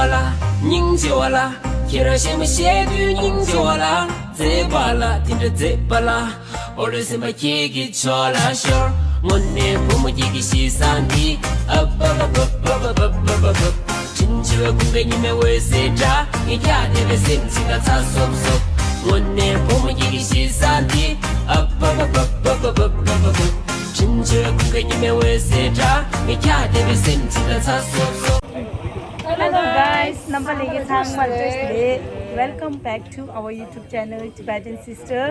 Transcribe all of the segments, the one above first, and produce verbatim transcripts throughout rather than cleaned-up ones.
སྙིང་རྗེ་བ་ལ། ཁྱེད་རང་ཞེ་མ་ཞེ་དུས་སྙིང་རྗེ་བ་ལ། མཛེས་པ་ལ་དེ་འདྲ་མཛེས་པ་ལ། ཨོ་རེ་སེམས་པ་ཁྱེད་ཀྱི་ཕྱོགས་ལ་ཤོར། དངོས་གནས་བུ་མོ་ཁྱེད་ཀྱི་གཤིས་བཟང་འདི། ཨ་བ་བ་བ། བྲིན་ཆེ་བའི་ཁུང་པའི་ཉི་མའི་འོད་ཟེར་འདྲ། ངས་ཁྱག་བརྡེབས་པའི་སེམས་ཅིག་ལ་ཚ་སོབ་སོབ། དངོས་གནས་བུ་མོ་ཁྱེད་ཀྱི་གཤིས་བཟང་འདི། ཨ་བ་བ། བྲིན་ཆེ་བའི་ཁུང་པའི་ཉི་མའི་འོད་ཟེར་འདྲ། ངས་ཁྱག་བརྡེབས་པའི་སེམས་ཅིག་ལ་ཚ་སོབ་སོབ། Hello guys, རྣམ་པ་ལྷན་རྒྱས་ཚང་མ་བཀྲ་ཤིས་བདེ་ལེགས། Welcome back to our YouTube channel Tibetan Sister.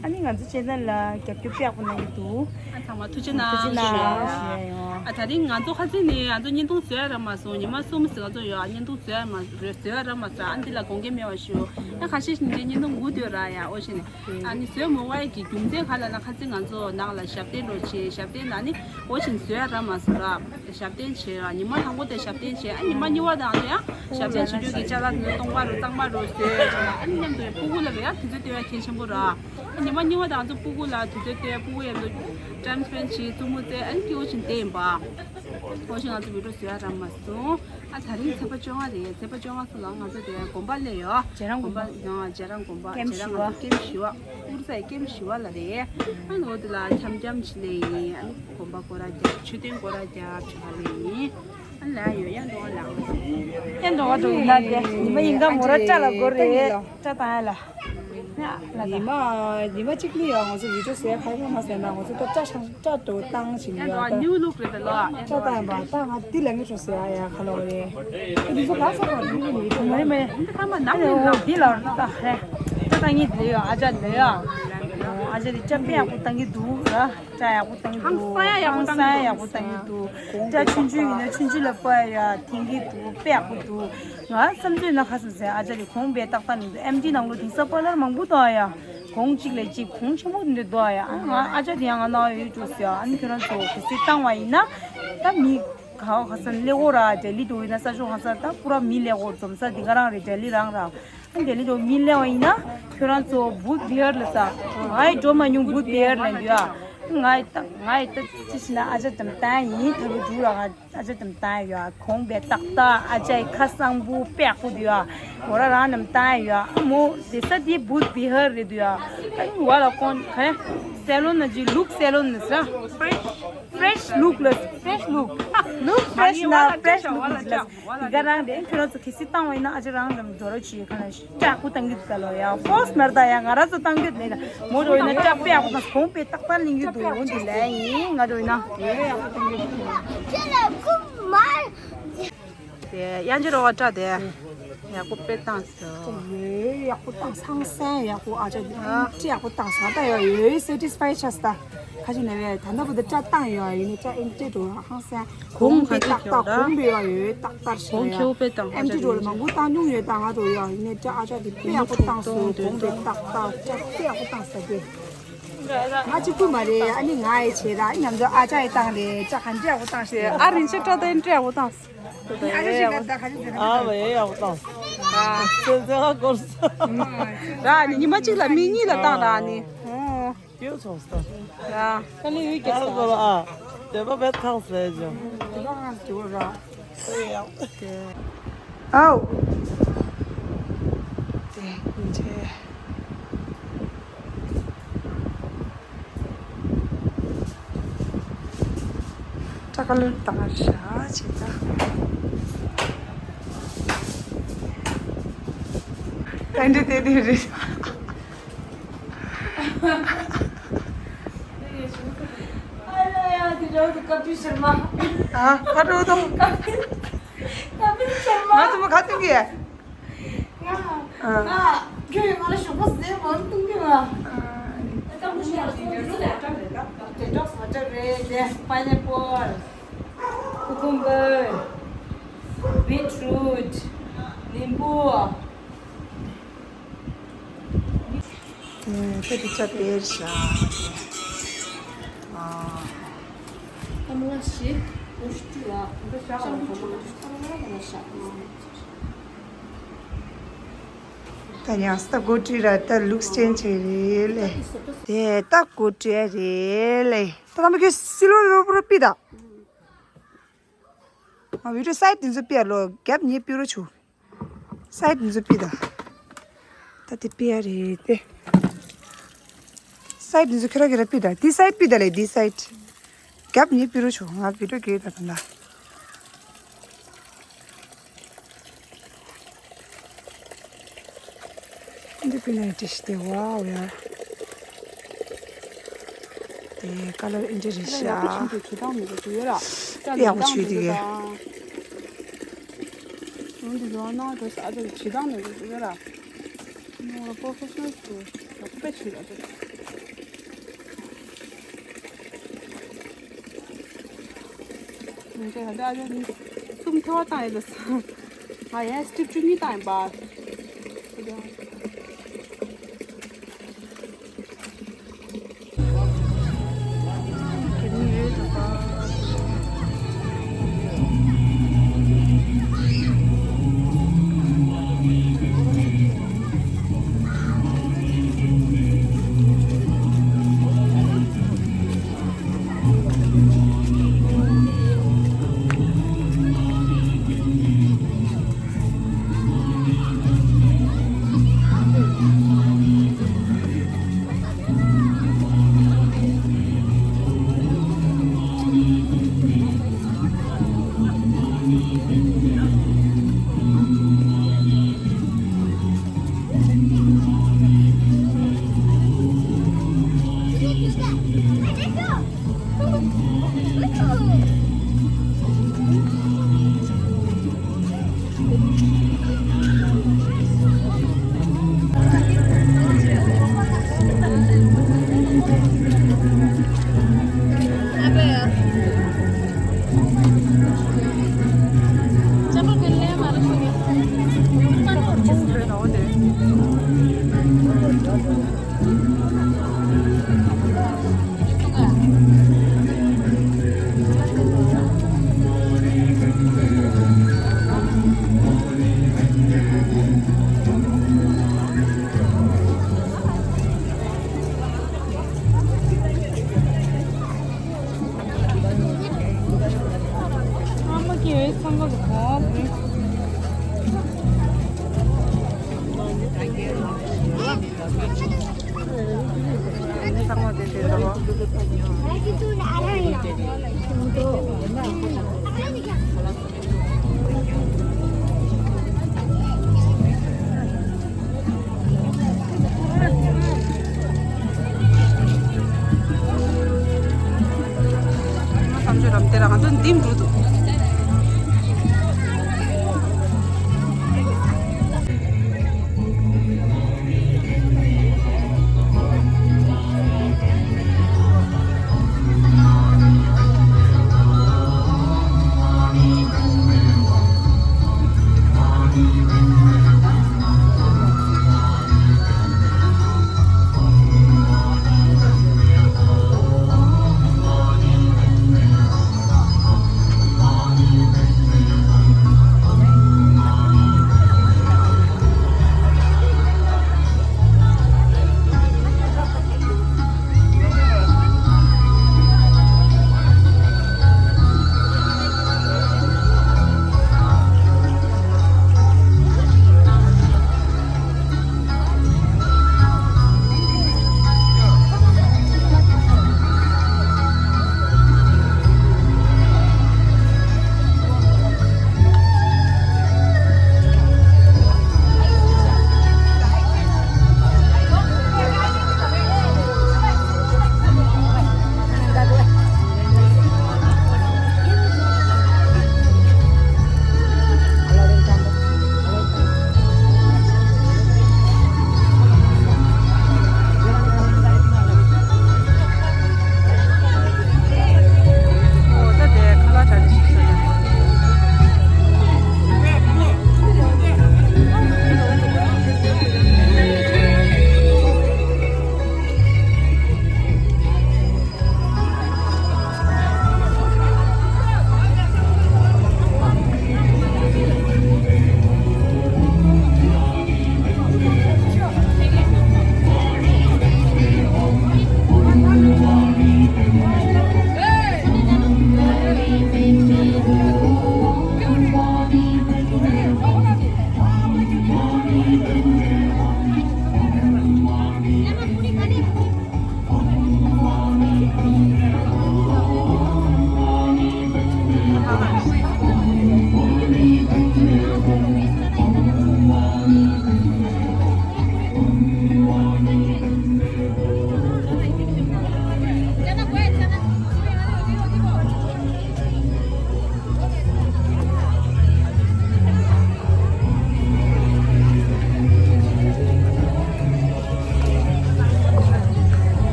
ཨ་ནི་ང་ཚོ་ཆེ་ནལ་ལ་རྒྱབ་སྐྱོར་དཔེ་ཡག་པོ་གནང་གི་འདུག་ཨ་ཚང་མ་ཐུགས་རྗེ་གནང་། ཐུགས་རྗེ་གནང་། ཞུ་ཡ་ཡོད། ཨ་ད་རིང་ང་ཚོ་ཁ་སང་ནས་ང་ཚོ་བརྙན་ཐུང་བཟོ་ཡ་རག་མ་སོང་། ཉི་མ་གསུམ་ཙམ་ང་ཚོ་ཡོད། ཨ་བརྙན་ཐུང་བཟོ་ཡ་མ་རེད། བཟོ་ཡ་རག་མ་སོང་། ཨ་འདི་ལ་དགོངས་འགལ་མེད་པ་ཞུ། ཨ་ཁ་ཤས་ཤིག་འདི་བརྙན་ཐུང་སྒུག་སྡོད་ར་ཡ། ཨོ་ཤེ་ནས་ཨ་ནི་བཟོས་མ་བའི་གི་རྒྱུ་མཚན་ག་ལ་ན། ཁ་སང་ང་ཚོ་ནག་ལ་ཞབས་བརྟན་འགྲོ་བྱས། ཞབས་བརྟན་ལ་ནི་ཨོ་ཤེ་ནས་བཟོ་ཡ་རག་མ་སོང་ར། ཞབས་བརྟན་བྱས་ར། ཉི་མ་དང་པོ་དེ་ཞབས་བརྟན་བྱས། ཨ་ཉི་མ་གཉིས་པ་དང་ཚོ་ཡང་ཞབས་བརྟན་བྱེད་རྒྱུ་གི་ཅ་ལག་ནི་སྟོང་པ་རུ་གཙང་མ་རུ་བཟོས་བྱས་ར། ཨ་ནི་མཉམ་དུ་ཕྲུ་གུ་ལ་ཡང་དུས་ཚོད་སྟེར་བ་གལ་ཆེན་པོ་ར། ཨ་ཉི་མ་གཉིས་པ་དང་ཚོ་ཕྲུ་གུ་ལ་དུས་ཚོད་སྟེར། ཕྲུ་གུ་ཡང་ཚོ་ཊའིམ་སྤེན་བྱས། བཙུན་མོ་བཙལ། ཨ་ནི་སྐྱིད་པོ་ཞིག་བསྡད་ཡིན་པ། ཨོ་ཤེ་ང་ཚོ་བི་ཌིའོ་བཟོ་ཡ་རག་མ་སོང་། ཨ་ད་རིང་ཚེས་པ་བཅོ་ལྔ་རེད། ཚེས་པ་བཅོ་ལྔ་ཚོ་ལ་ང་ཚོ་དེ་དགོན་པ་སླེབས་ཡོད། རྗེ་རང་དགོན་པ། དགོན་པ། ཨ་རྗེ་རང་དགོན་པ། ཀེམ་རྗེ་རང་བཞི་པ། ང་ཚོ་ཀེམ་བཞི་པ། ཨུ་རུ་སའི་ཀེམ་བཞི་པ་ལ་རེད། ཨ་ནི་འོ་དེ་ལ་འཆམ་འཆམ་བྱས་སླེབས་ཡིན། ཨ་ནི་དགོན་པ་སྐོར་ར་རྒྱབ། མཆོད་རྟེན་སྐོར་ར་རྒྱབ་བྱས་སླེབས་ཡིན། ཨ་ནི་ལ་ཡོད། ཡ་འགྲོ་བ་ལ། ཡ་འགྲོ་བ་འགྲོ་ཡིན་ན་དེ་ཉི་མ་ཡིན་ག་མོ་ར་སྐྲ་ལ་སྐོར་རེད། སྐྲ་བཏང་ཡ་ལ། ཉི་མ་ཉི་མ་གཅིག་ནི་ཡང་ང་ཚོ་བི་ཌིའོ་བཟོས་ཁ་ཡོང་མ་ཟེར་ན། ང་ཚོ་ད་སྐྲ་ཤང་སྐྲ་དོ་བཏང་ཞིག་ཡོད་ད། ནིའུ་ལུག་རེད་ད་ལོ། སྐྲ་བཏང་པ་ད་ང་འདི་ལ་ངས་ཁྲོ་ཟེར་ཡ་ཡ་ཁ་ལོ་རེད། འདི་ཚོ་ལ་ས་ཁ་ནིའུ་ལུག་རེད། མ་རེད་མ་རེད། འདི་ཁ་མ་ནག་རེད་ལོ། འདི་ལ་ད་ཧེ་སྐྲ་བཏང་ངེས་དེ་ཡོད། ཨ་ཅག་དེ་ཡོད། ཨ་ཅག་དེ་སྐྲ་དཔེ་ཡག་པོ་བཏང་གི་འདུག་ར། སྐྲ་ཡག་པོ་བཏང་གི་འདུག་ཧང་སང་ཡག་པོ་བཏང་གི་འདུག་ཧང་སང་ཡག་པོ་བཏང་གི་འདུག་སྐྲ་ཆུང་ཆུང་ཡིན་ན་ཆུང་ཆུང་ལ་སྤར་ཡ་འཐེན་གི་འདུག་དཔེ་ཡག་པོ་འདུག་ང་བསམ་ཚུལ་ན་ཁ་སང་ཟེར་ཨ་ཅག་གི་གོང་དཔེ་ཏག་ཏག་མི་འདུག་ཨེམ་ཌི་ནང་ལོ་དེང་སང་པ་ལར་མང་པོ་འདུག་ཨ་ཡ། གོང་གཅིག་ལས་གཅིག་གོང་ཆེན་པོ་འདི་འདུག་ཨ་ཡ། ཨ་ང་ཨ་ཅག་དེ་ཡང་ང་ནང་ཡོད་འགྲོ་ཟེར་ཡ། ཨ་ནི་ཁྱོད་རང་ཚོ་གལ་སྲིད་བཏང་བ་ཡིན་ན་ད་མི་ག་བ་ཁ་སང་སླེབས་འོ་ར། ལྡི་ལི་འགྲོ་ཡིན་ན་ས་ཕྱོགས་གང་ས་ད་པུ་ར་མི་སླེབས་འོ། འཛོམས་ས་འདི་ག་རང་རེད། ལྡི་ལི་རང་ར། ཨ་ལྡི་ལི་འགྲོ་མི་སླེབས་པ་ཡིན་ན་ཁྱོད་རང་ཚོ་བུད་བི་ཧར་ལ་ས། ང་ཡི་འགྲོ་མ་མྱོང་བུད་བི་ཧར་ལ་འདུག་ཨ། ང་ཡི་ད་ང་ཡི་ད་ཅི་ཞིག་ན་ཨ་ཅག་དམ་བཏང་ཡིན། ད་བུ་འགྲོ་ར་ང་། ཨ་ཅག་དམ་བཏང་ཡོད། གོང་དཔེ་ཏག་ཏག་ཨ་ཅག་གི་ཁ་གསང་པོ་དཔེ་ཡག་པོ་འདུག་ཡ། འོ་ར་རང་དམ་བཏང་ཡོད། ཨ་མོ་དེ་ས་དེ་བུད་བི་ཧར་རེད་འདུག་ཡ། ཨ་ནི་བ་ལ་ཀོན་ག་རེ་སེ་ལོན་ན་ཅི་ལུག་སེ་ལོན་ན་ཟེར། ཕེ་རེཤ་ཕེ་རེཤ་ལུག་ལ། ཕེ་རེཤ་ལུག་ལུག་ཕེ་རེཤ་ན་ཕེ་རེཤ་ལུག་ལ། དེ་ག་རང་རེད། ཁྱོད་རང་ཚོ་གལ་སྲིད་བཏང་བ་ཡིན་ན་ཨ་ཅག་རང་དམ་འགྲོ་རོགས་བྱེད། ཁ་ན་ཤི། སྐྲ་ཡག་པོ་བཏང་གི་འདུག་ད་ལོ་ཡ། ཕོ་སི་མར་ད་ཡ་ང་ར་ཚོ་བཏང་གི་མེད་ད། མོ་འགྲོ་ཡིན་ན་སྐྲ་དཔེ་ཡག་པོ་དང་གོང་དཔེ་ཏག་ཏག་ལེན་གི་འདུག་འོ་འདི་ལས་ཡིན། ང་འགྲོ་ཡིན་ན། དེ་ཡང་ཅི་རེད་བ། སྐྲ་དེ་ཡག་པོ་དཔེ་བཏང་སོང་། ཡོད་ཡག་པོ་བཏང་། ཧང་སང་ཡག་པོ། ཨ་ཅག་འདི་ཨ་ཅི་ཡག་པོ་བཏང་སོང་། ད་ཡོད་ཡོད་སེ་ཊིས་ཕའི་ཆགས་སོང་ད། ཁ་ཅིག་ནས་བས་ད་ལྟ་བུ་དེ་སྐྲ་བཏང་ཡོད། ཡིན་ནའི་སྐྲ་ཨེམ་ཏི་འགྲོ་ཧང་སང་། གོང་ག་ཚོད་ཀྱང་ད་གོང་དཔེ་ཡག་ཡོད། ཏག་ཏག་ཞིག་ཡ། ཨེམ་ཏི་འགྲོ་ལ་མང་པོ་བཏང་མྱོང་ཡོད་ད་ང་ཚོ་ཡ། ཡིན་ནའི་སྐྲ་ཨ་ཅག་དེ་དཔེ་ཡག་པོ་བཏང་སོང་། གོང་དཔེ་ཏག་ཏག་སྐྲ་དཔེ་ཡག་པོ་བཏང་ས་དེ། ང་གཅིག་པུ་མ་རེད། ཨ་ནི་ང་ཡི་བྱས་ད་ཨ་ནི་ང་ཚོ་ཨ་ཅག་ཡི་བཏང་རེད། སྐྲ་ག་འདྲ་ཡག་པོ་བཏང་ཤེས། ཨ་རིན་ཆེ་སྐྲ་དེ་འདྲ་ཡག་པོ་བཏང་། ཨ་ཅག་ཞིག་ད་ག་འདྲ་བྱས་ན། ཨ་བས་ཡག་པོ་བཏང་། ཨ་ཚན་ཚན་ཧ་གོ་སོང་། ར་ནི་ཉི་མ་གཅིག་ལ་མི་གཉིས་ལ་བཏང་ར་ནི། ཨོ། སྐྱོ་སོང་ས། ཡ། ད་ལོ་ཡོད་ཀྱི་ས། ཨ་དེ་པ་བས་ཐང་ཟེར་ཅོ། དེ་པ་ང་སྐྱོ་ར། ཨའོ། དེ་ཡིན་ཆེ། ཏྲ་ཀ་ལོན་བཏང་ཤག་ཅེས་ད། ད་འདི་དེ་དེ་རེད། ཨ། ཁ་དྲོ་དང་། ང་ཚོ་མ་ཁ་ཐུག་གི། ང་། ཨ། ང་། ཁྱོད་ང་ལ་ཞོགས་པ་ཟས་མང་གཏོང་གི་བ། ཨ། ཏེ་ཏོག་ས་ཏྲ་རེད། དེ་པའི་ནེ་པལ། ཀུ་ཀུམ་བར། བིཊ་རུཊ། ལིམ་བུ། ཨེ། ད་འདི་ཆ་དཔེར་བཞག་ཨ། ད་ཡང་ད་སྒོ་ཁྲིད་ར་ད་ལུགས་ཅེན་ཇི་རེད་ལེ། དེ་ད་སྒོ་ཁྲིད་རེད་ལེ། ད་ད་མ་ཁྱོད་སི་ལོ་རོ་པོ་ར་པི་ད། ཨ། བི་ཌིའོ་སའིཌ་དེ་ཚོ་པིར་ལོ་རྒྱབ་ཉེ་པི་རོ་ཆུ། སའིཌ་འདི་ཚོ་པི་ད། ད་དེ་པི་ཡ་རེད་དེ། སའིཌ་འདི་ཚོ་ཁྱོད་རང་གི་ར་པི་ད། དེ་སའིཌ་པི་ད་ལེ། དེ་སའིཌ། རྒྱབ་ནི་པི་རུ་ཆོ་ང་བི་ཌིའོ་གི་ད་གང་ད། འདི་པི་ན་ཏི་ཤི་དེ་ཝའོ་ཡ། དེ་ཀ་ལར་ཨིན་ཏི་རི་ཤ། ཡག་པོ་ཆུ་དེ་ཆུ་དྭངས་མི་འདུག་ཡོད་ར། ཡག་པོ་ཆུ་དེ་གི། འོན་ཏེ་ཡོང་ན་འགྲོ་ས་ཨ་ཅག་བྱེད་སྟངས་ནས་འགྲོ་ཡོད་ར། ནོར་པོ་ཕེ་ཤ་ནལ་དུ་ཡག་པོ་བྱེད་ར་འགྲོ། ང་ཚོ་ད་ལྟ་ཨ་ཅག་གསུམ་ཐལ་བ་བཏང་ཡོད་ལ་ས། ང་ཡང་སི་ཊིབ་བཅུ་གཉིས་བཏང་ཡིན་པ།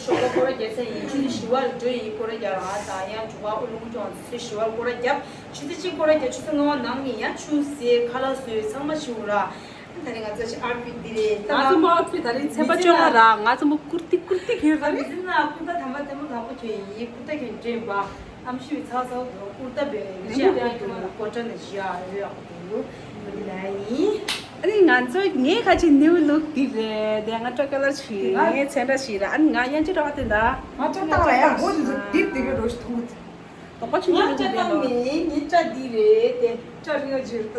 ཞོགས་པ་སྐོར་ར་རྒྱག་ས་ཡིན། ཆུ་ཚོད་བཞི་པ་ལ་འགྲོ་ཡིན། སྐོར་ར་རྒྱག་ར། ད་ཡང་དྲུག་པ་ཨོ་ལུང་ཀྲོང་ཚོ་ཆུ་ཚོད་བཞི་པ་ལ་སྐོར་ར་རྒྱབ། ཆུ་ཚོད་གཅིག་སྐོར་ར་རྒྱབ། ཆུ་ཚོད་ལྔ་པ་ནང་ནས་ཡང་ཆུ་ཟེར་ཁ་ལག་བཟོས་ཚང་མ་བྱེད་འུ་ར། ད་རེས་ང་ཚོ་ཨར་ཕི་འདི་རེད། ང་ཚོ་མོ་ཨར་ཕི་ད་རེས་ཚན་པ་བཅོ་ལྔ་ར། ང་ཚོ་མོ་ཀུར་ཏི་ཀུར་ཏི་གྱོན་ར། མི་ཚེ་ན་ཀུར་ཏ་དམ་པ་དེ་མོ་དག་པོ་གྱོན་ཡིན། ཀུར་ཏ་གྱོན་དྲན་པ། ཨམ་ཤུ་ཚ་ཚ་དོ་ཀུར་ཏ་བེ་ནི་ཅི་ཡག་པོ་འདུག་ཀོ་ཏྲ་ནི་ཞི་ཡག་ཡོད་ཡག་པོ་འདུག་འོ་དེ་ལ་ཡིན། ཨ་ནི་ང་ཚོ་ངའི་ཁ་ཆེ་ནིའུ་ལུག་འདི་རེད། དེ་ང་སྤྲོ་ཀ་ལར་ཞིག་ངའི་ཚན་ར་ཞིག་ར། ཨ་ནི་ང་ཡན་ཅི་རོགས་དེ་འདྲ། ང་སྤྲོ་བཏང་ར་ཡ་མགོ་འདི་ཚོ་རྡིབ་དེ་ག་རོ་ཞིག་མཐོང་གི། དོགས་པ་ཆུང་ཆུང་ང་སྤྲོ་བཏང་མེད། ངའི་སྤྲ་འདི་རེད་དེ། སྤྲ་རིང་ཡོད་ཅིག་རེད།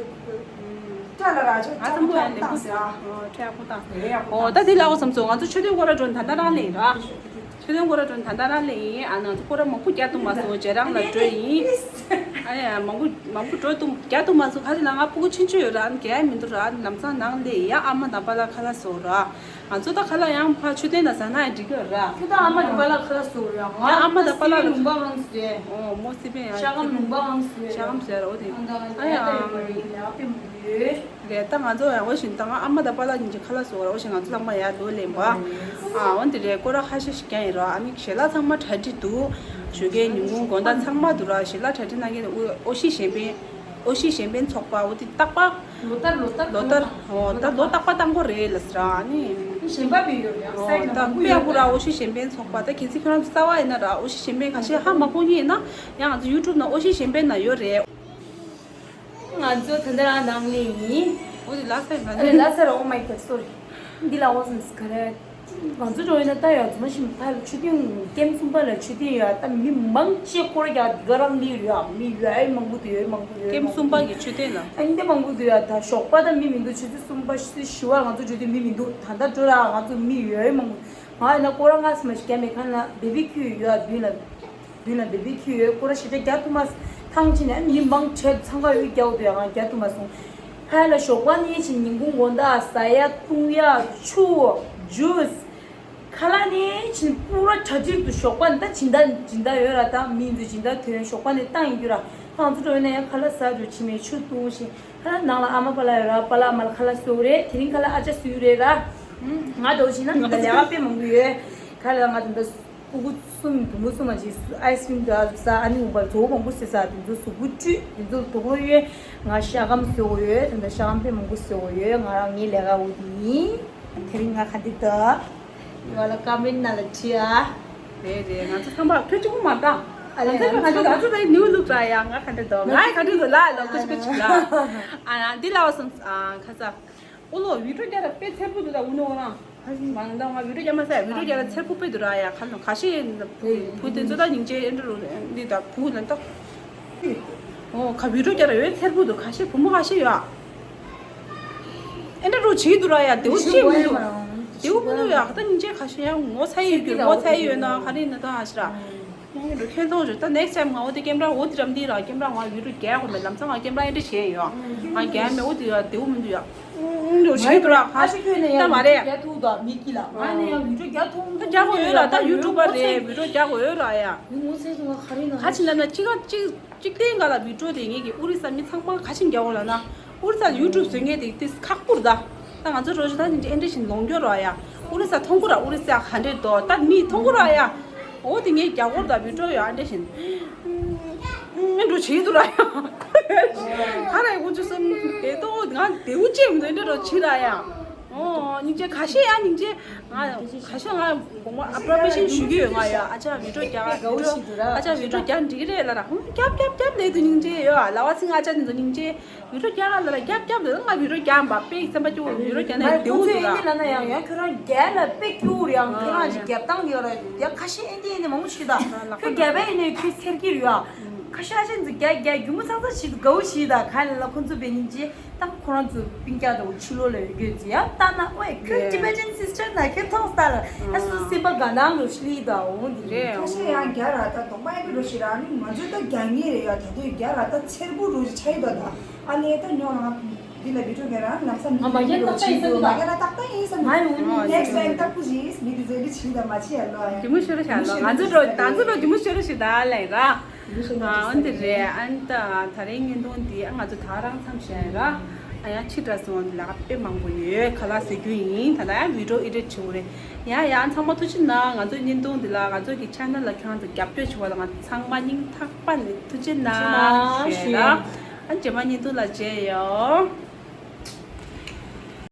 སྤྲ་ལ་ར་ཆོ་ང་ཚོ་མོ་ཡང་ལེགས་པོ་ཟེར། ཨོ་ཁྲ་ཡག་པོ་བཏང་། ཨོ་ད་དེ་ལ་འོ་བསམ་སོང་། ང་ཚོ་མཆོད་རྟེན་སྐོར་ར་འགྲོ་ད་ལྟ་རང་ལེན་ར། མཆོད་རྟེན་སྐོར་ར་འགྲོ་ད་ལྟ་རང་ལེན་ཡིན། ཨ་ང་ཚོ་སྐོར་ར་མང་པོ་རྒྱག་ཐུབ་མ་སོང་། རྗེས་རང་ལ་འགྲོ་ཡིན། ཨ་ཡ་མང་པོ་མང་པོ་འགྲོ་ཐུབ་རྒྱག་ཐུབ་མ་སོང་། ག་རེ་ལ་ང་སྤུ་གུ་ཆུང་ཆུང་ཡོད་ར། ཨ་ནི་རྒྱག་ཡ་མི་འདུག་ར། ཨ་ནི་ལམ་སང་ནང་ལེན་ཡ། ཨ་མ་དང་པཱ་ལགས་ཁ་ལག་བཟོ་ར། ང་ཚོ་ད་ཁ་ལག་ཡང་ཕར་མཆོད་རྟེན་ལ་ཟ་ན་ཡང་འགྲིག་གི་ར། ཁྱོད་ད་ཨ་མ་དང་པཱ་ལགས་ཁ་ལག་བཟོ་ར། ང་ཡང་ཨ་མ་དང་པཱ་ལགས་ལ་ལུང་པ་གང་ཟེར། ཨོ་མོ་སི་པན་ཡང་ཤ་སྐམ་ལུང་པ་གང་ཟེར། ཤ་སྐམ་ཟེར་ར། འོ་དེ་ཨ་ཡ། རེད། ད་ང་ཚོ་ཡང་འོ་བཞིན་ད་ང་ཨ་མ་དང་པཱ་ལགས་གཉིས་ཀྱི་ཁ་ལག་བཟོ་ར། འོ་བཞིན་ང་ཚོ་ཚང་མ་ཡར་ལོག་ལེན་པ། ཨ་འོ་དེ་རེད། སྐོར་ར་ཁ་ཤས་ཤིག་ཀྱང་ཡིན་ར། ཨ་ནི་ཞལ་ལག་ཚང་མ་གྲ་སྒྲིག་འདུག་ཞོགས་ཀའི་ཉིན་གུང་དགོང་དག་ཚང་མ་འདུག་ར། ཞལ་ལག་གྲ་སྒྲིག་གནང་མཁན་དེ་ཨོ་ཨོ་ཤི་གཞན་ཕན། ཨོ་ཤི་གཞན་ཕན་ཚོགས་པ། འོ་དེ་རྟག་པར་ལོ་ལྟར་ལོ་ལྟར་ལོ་ལྟར། ཨོ་ད་ལོ་རྟག་པར་བཏང་དགོས་རེད་ལབ་ཟེར་ཨ་ནི། གཞན་པ་བི་ཡོད་རེད། ཨོ་ས་ཡི་ད་མང་པོ་དཔེ་ཡོད་ཧུ་ར། རེད། ཨོ་ཤི་གཞན་ཕན་ཚོགས་པ། ད་གལ་སྲིད་ཁྱོད་རང་ཚོ་རྩ་བ་ཡིན་ན་ར། ཨོ་ཤི་གཞན་ཕན་ཁ་ཤས་ཧ་མ་གོ་མཁན་ཡིན་ན་ཡང་ང་ཚོ་ཡུ་ཊུབ་ནང་ཨོ་ཤི་གཞན་ཕན་ནང་ཡོད་རེད། ང་ཚོ་ད་ལྟ་རང་ནང་ལེན་ཡིན། འོ་དེ་ལ་སེ་ང་ཨ་ཚོ་རེད་ལ་སེ་ར། Oh my God, sorry. འདི་ལ་འོ་སམ་ག་རེ། ང་ཚོ་འགྲོ་ཡིན་ན་ད་ཡ་ཚོ་མ་ཤི་ཕ་ལ་མཆོད་རྟེན་ཀེམ་གསུམ་པ་ལ་མཆོད་རྟེན་ཡོད། ད་མི་མང་ཆེ་སྐོར་རྒྱག་འདི་ག་རང་ལི་རུ་ཡ་མི་ཡོད་མང་པོ་འདུག་ཡོད་མང་པོ་ཡོད། ཀེམ་གསུམ་པ་གི་མཆོད་རྟེན་ལ། ཨ་འདི་མང་པོ་འདུག་ཡ། ད་ཞོགས་པ་ད་མི་མི་འདུག་ཆུ་ཚོད་གསུམ་པ་ཆུ་ཚོད་བཞི་པ་ང་ཚོ་འགྲོ་དུས་མི་མི་འདུག་ད་ལྟ་འགྲོ་ར་ང་ཚོ་མི་ཡོད་མང་པོ། ང་ཡིན་ན་སྐོར་ར་ལྔ་སུ་མ་ཞིག་རྒྱ་མེད་མཁན་ལ་བེ་བི་ཁྱུ་ཡོད་མདུན་ལ། མདུན་ལ་བེ་བི་ཁྱུ་ཡོད། སྐོར་ར་ཞེ་དྲག་རྒྱག་ཐུབ་མ་སོང་། ཐང་ཆེན་ནས་མི་མང་ཆེ་འཚང་ཁ་ཡོད་རྒྱག་འདུག་ཡ། ང་རྒྱག་ཐུབ་མ་སོང་། ཕ་ལ་ཞོགས་པ་ནས་ཕྱིན་ཉིན་གུང་དགོང་དག་ཟ་ཡ་བཏུང་ཡ་ཆུ་ཇུས། ཁ་ལག་ནས་ཕྱིན་པུ་ར་གྲ་སྒྲིག་འདུག་ཞོགས་པ་ནས་ད་སྦྱིན་བདག་སྦྱིན་བདག་ཡོད་ར། ད་མི་ཚོས་སྦྱིན་བདག་ཐོན་ཞོགས་པ་ནས་བཏང་ཡིན་རྒྱུ་ར། ང་ཚོ་འགྲོ་ཡོད་ན་ཡང་ཁ་ལག་ཟ་འགྲོ་ཕྱི་མའི་ཆུ་བཏུང་ཞིང་། ཁ་ལག་ནང་ལ་ཨ་མ་པ་ལགས་ཡོད་ར། པ་ལགས་ཨ་མ་ལགས་ཁ་ལག་བཟོ་རེད། དེ་རིང་ཁ་ལག་ཨ་ཅག་བཟོས་རེད་ར། ང་འགྲོ་ཕྱིན་ན་ད་ལས་ཀ་དཔེ་མང་པོ་ཡོད། ཁ་ལག་ང་ད་ལྟ་སྤུ་གུ་གསུམ་བུ་མོ་གསུམ་མ་ཅིག་ཨའི་སི་ཀྲིམ་འདྲ་ཟ། ཨ་ནི་འུ་པ་བྲོ་བོ་མང་པོ་ཟེར་ཟ། དེ་ཚོ་གཟུགས་པོ་བཀྲུས། དེ་ཚོ་དུག་ལོག་ཡོད། ང་ཤ་སྐམ་བཟོ་དགོས་ཡོད། ད་ལྟ་ཤ་སྐམ་དཔེ་མང་པོ་བཟོ་དགོས་ཡོད། ང་རང་ངའི་ལས་ཀ་འོ་དེ་ཡིན། དེ་རིང་ང་ག་འདི་ད་ཡོད་ལ་ཀ་མེན་ནང་ལ་བྲིས་ཨ། རེད་རེད། ང་ཚོ་ཚང་མ་ཁྱོད་གཅིག་པུ་མ་བཏང་། ཨ་ལས་ང་ཚོ་ང་ཚོ་ང་ཚོ་ད་ནིའུ་ལུག་ར་ཡ། ང་ག་འདྲ་འདུག་ང་ག་འདྲ་འདུག་ལ་ལ་ཁོ་ཅིག་ཅིག་ལ། ཨ་འདི་ལ་བ་སོང་ཨ་ཁ་ཚ། ཨོ་ལོ་བི་ཌིའོ་རྒྱག་ར་དཔེ་འཚེར་པོ་འདུག་ད་འུ་ནོ་རང་། མ་ནི་ད་ང་བི་ཌིའོ་རྒྱག་མ་ཟད་བི་ཌིའོ་རྒྱག་ར་འཚེར་པོ་དཔེ་འདུག་ར་ཡ། ཁ་ནོ་ཁ་ཤས་བུ་དེ་ཚོ་ད་སྙིང་རྗེ་ཨེ་འདྲ་རུ་འདི་ད་བུ་ལ་ད། ཨོ་ཁ་བི་ཌིའོ་རྒྱག་ར་ཡོད་འཚེར་པོ་འདུག་ཁ་ཤས་བུ་མོ་ཁ་ཤས་ཡོད་ཨ། ཨེ་འདྲ་རུ་བྱེད་འདུག་ར་ཡ། དེའུ་ཅི་མི་འདུག་དེའུ་མི་འདུག་ཡ། ད་སྙིང་རྗེ་ཁ་ཤས་ཡང་ངོ་ཚ་ཡི་གྱུར་ངོ་ཚ་ཡི་ཡོད་ན་ག་རེ་ཡིན་ན་ད་ཨ་ཤི་ར། ཁྱོད་ཚོ་ད་next time ང་འོ་དེ་ཀེམ་ར་འོ་དེ་རམ་དེ་ར་ཀེམ་ར་ང་བི་ཌིའོ་རྒྱག་དགོས་མེད། ལམ་སང་ང་ཀེམ་ར་ཨེ་འདྲ་བྱས་ཡོད། ང་རྒྱག་མེད། འོ་དེ་ར་དེའུ་མི་འདུག་ཡ། འདུག་བྱེད་འདུག་ར་ཁ་ཤས་ཁྱོད་ནས་ཡང་ད་མ་རེད། རྒྱག་ཐུབ་ད་མི་སྐྱིད་ལ། ང་ནས་ཡང་བི་ཌིའོ་རྒྱག་ཐུབ། ད་རྒྱག་དགོས་ཡོད་ར། ད་ཡུ་ཊུབ་པ་རེད། བི་ཌིའོ་རྒྱག་དགོས་ཡོད་ར་ཡ། ངོ་ཚ་སོང་ང་ག་རེ་ན་ཁ་ཆེ་ན་ན་གཅིག་ག་གཅིག་གཅིག་སྟེང་ག་ལ་བི་ཌིའོ་དེ་ངེད་ཀྱི་ཨོ་རི་ས་མི་ཚང་མ་ག་ཤིང་རྒྱག་འོ་ལ་ན། ཨོ་རི་ས་ཡུ་ཊུབ་བཟོ་མཁན་དེ་ཏིས་ཁག་པོར་ད། ད་ང་ཚོ་རོ་ཞུ་ད་ནི་ཨེ་འདྲ་བཞིན་ལོང་རྒྱུ་རོ་ཡ། ཨོ་རི་ས་མཐོང་གུ་ར་ཨོ་རི་ས་ག་འདྲས་དོ་ད་མི་མཐོང་གུ་ར་ཡ། འོ་དེ་ངས་རྒྱག་འོར་ད་བི་ཌིའོ་ཡ་ཨེ་འདྲ་བཞིན། ཨེ་འགྲོ་བྱེད་དུ་ར་ཡ། ག་ར་ཡ་ཁོ་ཚོ་སམ་དེ་ཏོ་ང་དེའུ་ཅེམ་དེ་འདྲ་རོ་བྱེད་ར་ཡ། ཨོ་སྙིང་རྗེ་ཁ་ཤས་ཡ་སྙིང་རྗེ། ང་ཁ་ཤས་ང་དགོངས་པ་ཨ་པྲ་མ་ཤིན་ཞུ་གི་ཡོད། ང་ཡ་ཨ་ཅག་བི་ཌིའོ་རྒྱག་ཨ་ཅག་བི་ཌིའོ་རྒྱག་འགྲིག་གི་རེད་ལ་ར། ཧུང་རྒྱབ་རྒྱབ་རྒྱབ་ལས་དུ་སྙིང་རྗེ་ཡོད། ལ་བ་སིང་ཨ་ཅག་ནི་དུ་སྙིང་རྗེ། བི་ཌིའོ་རྒྱག་ཨ་ལ་ར་རྒྱབ་རྒྱབ་ལས་ང་བི་ཌིའོ་རྒྱག་འབའ་པེ་སེམས་པ་སྐྱོ་བི་ཌིའོ་རྒྱག་ན་དེའུ་དུ་ར། ལ་ན་ཡང་ཡང་ཁྱོད་རང་རྒྱག་ལ་པེ་སྐྱོ་རེད། ཡང་ཁྱོད་རང་ཞིག་རྒྱབ་སྟངས་ཡོད་ར། ཡ་ཁ་ཤས་ཨེ་འདི་ཨེ་འདི་མང་པོ་ཞིག་ད་ཁྱོད་རྒྱབ་པ་ཡིན་ནས་ཁྱོད་སེར་གྱི་རེད་ཡ། ཁ་ཤས་ཨ་ཅག་ནི་རྒྱག་རྒྱག་རྒྱུ་མོ་ཚང་ཚང་ཞིག་དགའ་བོ་ཞིག་ད་ག་ལ་ལ་ཁོ་ཚོ་བེ་ཉིན་ཅི། ད་ཁོ་རང་ཚོ་སྤུན་ཀྱག་དང་ཕྱི་ལོགས་ལ་ཡོད་རྒྱུ་ཅི་ཡ་ལྟ་ན། ཨོའི་ཁོའི་Tibetan sister ན་ཁྱོད་མཐོང་སྟ་ལ་ཨ་སུ་སེམས་པ་དགའ་སྣང་རུ་ཤི་ལི་ད་འོང་འདི་རེད། ཁ་ཤས་ཡང་རྒྱ་ར་ད་གདོང་པ་ཨེ་འདྲ་རུ་ཤི་ར་ནི་ང་ཚོས་ད་རྒྱ་ངེས་རེད་ཡ། ད་དུས་རྒྱ་ར་ད་འཚེར་པོ་རུ་ཤི་ཆ་ཡི་ད་ད་ཨ་ནེ་ད་ཉོ་ལ་ང་འདི་ལ་བི་ཌིའོ་ག་ར་ལམ་སང་མི་རྒྱ་ར་ཏག་ཏག་ཡིན་ས་མ་ཡོང་ནི་next time ཏག་པོ་ཞིག་མི་དེ་ཚོ་ལི་ཆི་ད་མ་ཆི་ཡ་ལོ་ཡ། གྱི་མོ་ཤོར་ཤ་ལོ་ང་ཚོ་འགྲོ་ད་ཚོ་འགྲོ་གྱི་མོ་ཤོར་ཤི་ད་ལེ་ར། ཨ་འོན་ཏེ་རེད། ཨ་ནི་ད་ད་རེས་བརྙན་ཐུང་འདི་ང་ཚོ་ད་རང་མཚམས་བཞག་ཡིན་ར། ཡང་ཕྱི་དྲགས་སོང་ལ་དཔེ་མང་པོ་ཡོད། ཁ་ལག་ཟ་རྒྱུ་ཡིན། ད་ལྟ་ཡང་video edit བྱེད་དགོས་རེད། ཡ་ཡ་ཚང་མ་ཐུགས་རྗེ་གནང་། ང་ཚོའི་བརྙན་ཐུང་འདི་ལ་ང་ཚོ་གི་channel ལ་ཁྱོད་རང་ཚོ་རྒྱབ་སྐྱོར་བྱེད་པ་ལ་ང་ཚོ་ཚང་མ་སྙིང་ཐག་པ་ནས་ཐུགས་རྗེ་གནང་ཞུ་ཡ། ཨ་རྗེས་མ་བརྙན་ཐུང་ལ་མཇལ་ཡོང་།